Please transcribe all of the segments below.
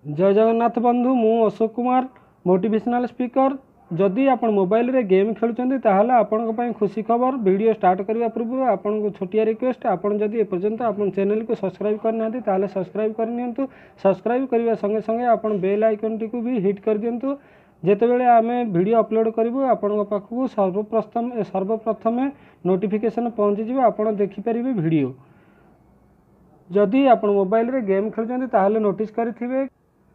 ଜୟ ଜଗନ୍ନାଥ ବନ୍ଧୁ, ମୁଁ Ashok Kumar, motivational speaker. ଯଦି ଆପଣ ମୋବାଇଲରେ ଗେମ୍ ଖେଳୁଛନ୍ତି, ତାହେଲେ ଆପଣଙ୍କ ପାଇଁ ଖୁସି ଖବର। ଭିଡ଼ିଓ ଷ୍ଟାର୍ଟ କରିବା ପୂର୍ବରୁ ଆପଣଙ୍କୁ ଛୋଟିଆ ରିକ୍ୱେଷ୍ଟ, ଆପଣ ଯଦି ଏପର୍ଯ୍ୟନ୍ତ ଆପଣ ଚ୍ୟାନେଲକୁ ସବସ୍କ୍ରାଇବ୍ କରିନାହାନ୍ତି, ତାହେଲେ ସବସ୍କ୍ରାଇବ୍ କରିନିଅନ୍ତୁ। ସବସ୍କ୍ରାଇବ୍ କରିବା ସଙ୍ଗେ ସଙ୍ଗେ ଆପଣ ବେଲ୍ ଆଇକନ୍ଟିକୁ ବି ହିଟ୍ କରିଦିଅନ୍ତୁ। ଯେତେବେଳେ ଆମେ ଭିଡ଼ିଓ ଅପଲୋଡ଼ କରିବୁ, ଆପଣଙ୍କ ପାଖକୁ ସର୍ବପ୍ରଥମେ ନୋଟିଫିକେସନ୍ ପହଞ୍ଚିଯିବ, ଆପଣ ଦେଖିପାରିବେ ଭିଡ଼ିଓ। ଯଦି ଆପଣ ମୋବାଇଲରେ ଗେମ୍ ଖେଳୁଛନ୍ତି, ତାହେଲେ ନୋଟିସ୍ କରିଥିବେ,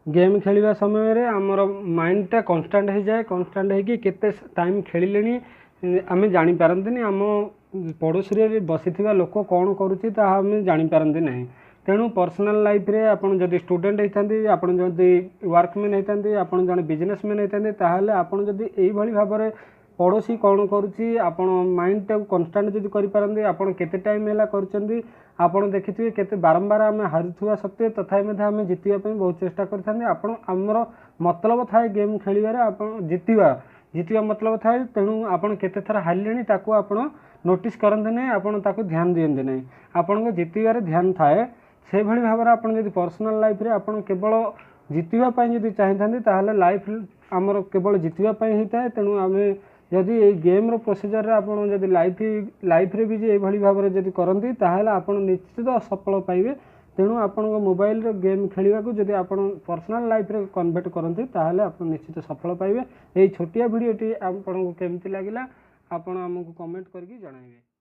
ଗେମ୍ ଖେଳିବା ସମୟରେ ଆମର ମାଇଣ୍ଡଟା କନଷ୍ଟାଣ୍ଟ ହେଇଯାଏ। କନଷ୍ଟାଣ୍ଟ ହେଇକି କେତେ ଟାଇମ୍ ଖେଳିଲେଣି ଆମେ ଜାଣିପାରନ୍ତିନି। ଆମ ପଡ଼ୋଶୀରେ ବସିଥିବା ଲୋକ କ'ଣ କରୁଛି, ତାହା ଆମେ ଜାଣିପାରନ୍ତି ନାହିଁ। ତେଣୁ ପର୍ସନାଲ୍ ଲାଇଫ୍ରେ ଆପଣ ଯଦି ଷ୍ଟୁଡ଼େଣ୍ଟ ହେଇଥାନ୍ତି, ଆପଣ ଯଦି ୱାର୍କମ୍ୟାନ୍ ହେଇଥାନ୍ତି, ଆପଣ ଜଣେ ବିଜନେସମ୍ୟାନ୍ ହେଇଥାନ୍ତି, ତାହେଲେ ଆପଣ ଯଦି ଏଇଭଳି ଭାବରେ ପଡ଼ୋଶୀ କ'ଣ କରୁଛି, ଆପଣ ମାଇଣ୍ଡଟାକୁ କନଷ୍ଟାଣ୍ଟ ଯଦି କରିପାରନ୍ତି, ଆପଣ କେତେ ଟାଇମ୍ ହେଲା କରୁଛନ୍ତି, ଆପଣ ଦେଖିଥିବେ କେତେ ବାରମ୍ବାର ଆମେ ହାରୁଥିବା ସତ୍ତ୍ୱେ ତଥାପି ମଧ୍ୟ ଆମେ ଜିତିବା ପାଇଁ ବହୁତ ଚେଷ୍ଟା କରିଥାନ୍ତି। ଆପଣ ଆମର ମତଲବ ଥାଏ ଗେମ୍ ଖେଳିବାରେ ଆପଣ ଜିତିବା ମତଲବ ଥାଏ। ତେଣୁ ଆପଣ କେତେ ଥର ହାରିଲେଣି, ତାକୁ ଆପଣ ନୋଟିସ୍ କରନ୍ତି ନାହିଁ, ଆପଣ ତାକୁ ଧ୍ୟାନ ଦିଅନ୍ତି ନାହିଁ, ଆପଣଙ୍କ ଜିତିବାରେ ଧ୍ୟାନ ଥାଏ। ସେଇଭଳି ଭାବରେ ଆପଣ ଯଦି ପର୍ସନାଲ୍ ଲାଇଫ୍ରେ ଆପଣ କେବଳ ଜିତିବା ପାଇଁ ଯଦି ଚାହିଁଥାନ୍ତି, ତାହେଲେ ଲାଇଫ୍ ଆମର କେବଳ ଜିତିବା ପାଇଁ ହେଇଥାଏ। ତେଣୁ ଆମେ ଯଦି ଏଇ ଗେମ୍ର ପ୍ରୋସିଜରରେ ଆପଣ ଯଦି ଲାଇଫ୍ରେ ବି ଏଇଭଳି ଭାବରେ ଯଦି କରନ୍ତି, ତାହେଲେ ଆପଣ ନିଶ୍ଚିତ ସଫଳ ପାଇବେ। ତେଣୁ ଆପଣଙ୍କ ମୋବାଇଲରେ ଗେମ୍ ଖେଳିବାକୁ ଯଦି ଆପଣ ପର୍ସନାଲ୍ ଲାଇଫ୍ରେ କନଭର୍ଟ କରନ୍ତି, ତାହେଲେ ଆପଣ ନିଶ୍ଚିତ ସଫଳ ପାଇବେ। ଏଇ ଛୋଟିଆ ଭିଡ଼ିଓଟି ଆପଣଙ୍କୁ କେମିତି ଲାଗିଲା, ଆପଣ ଆମକୁ କମେଣ୍ଟ କରିକି ଜଣାଇବେ।